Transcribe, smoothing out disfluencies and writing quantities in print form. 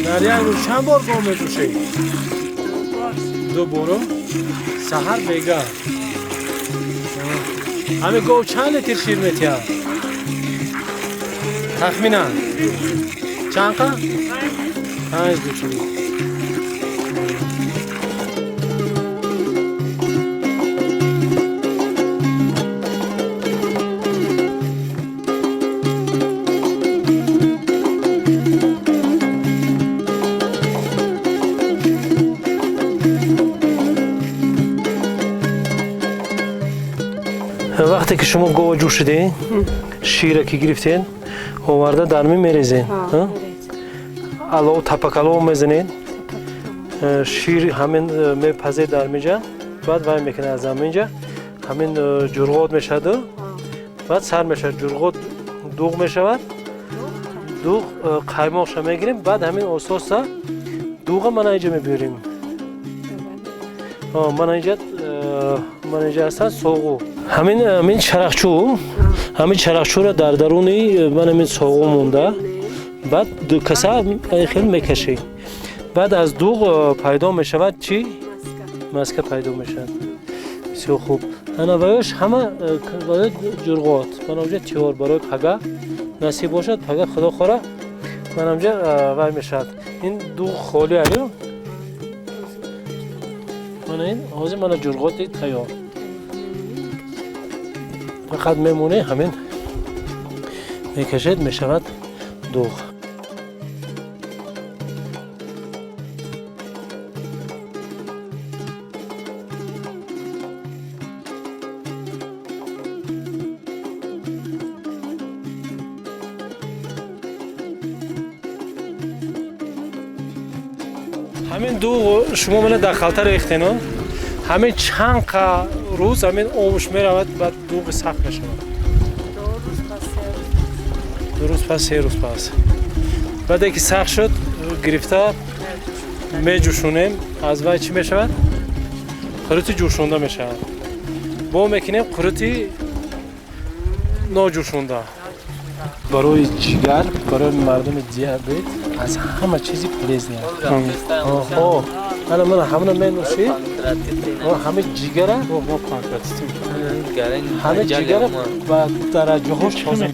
Дар як рӯз чанд бор гов меҷӯшед? Ду боро, саҳар, бегаҳ. Ҳамин гов чанд литр шир метиҳад тахминан? Чанд қа? 5 литр. Вақте ки шумо гова ҷӯшиден, шира ки гирифтен, оварда дарми мерезен, алов, тапакалов мезанед, шир ҳамин мепазед дармиҷа, баъд вай мекунад, аз ҳаминҷа ҳамин ҷурғот мешаваду баъд сар мешавад ҷурғот, дуғ мешавад, дуғ қаймоқша мегирем, баъд ҳамин ососа дуға мана инҷа мебиёрем. Мана инҷа, мана инҷа ҳастанд соғу. Ҳамин чарахчӯ, ҳамин чарахчӯро дар даруни ман ҳамин соғу монда, баъд каса хел мекашӣ, баъд аз дуғ пайдо мешавад чӣ? Маска пайдо мешавад. Бисёр хуб. Ана ваёш ҳама ваё ҷурғот манамҷа тиёр барои пага насиб бошад, пага худо хора манамҷа вай мешавад. Ин дуғ холӣ аю, мана ин ҳозир мана ҷурғоти тайёр, фақат мемонӣ, ҳамин мекашед, мешавад дуғ. Ҳамин дуғ шумо мана дар халта рехтено, ҳамин чанд қа рӯз ҳамин обуш меравад, баъд дуғи сахт мешавад? 2 рӯз пас, 3 рӯз пас. Баъде ки сахт шуд, гирифта меҷӯшонем, аз вай чӣ мешавад? Қурути ҷӯшонда мешавад. Бо мекунем қурути ноҷӯшонда. Барои ҷигар, барои мардуми диабет аз ҳама чизи полезный. Ана мана ҳамона менӯшӣ, ҳама ҷигара, ҳама ҷигара ба дараҷаҳош тоза.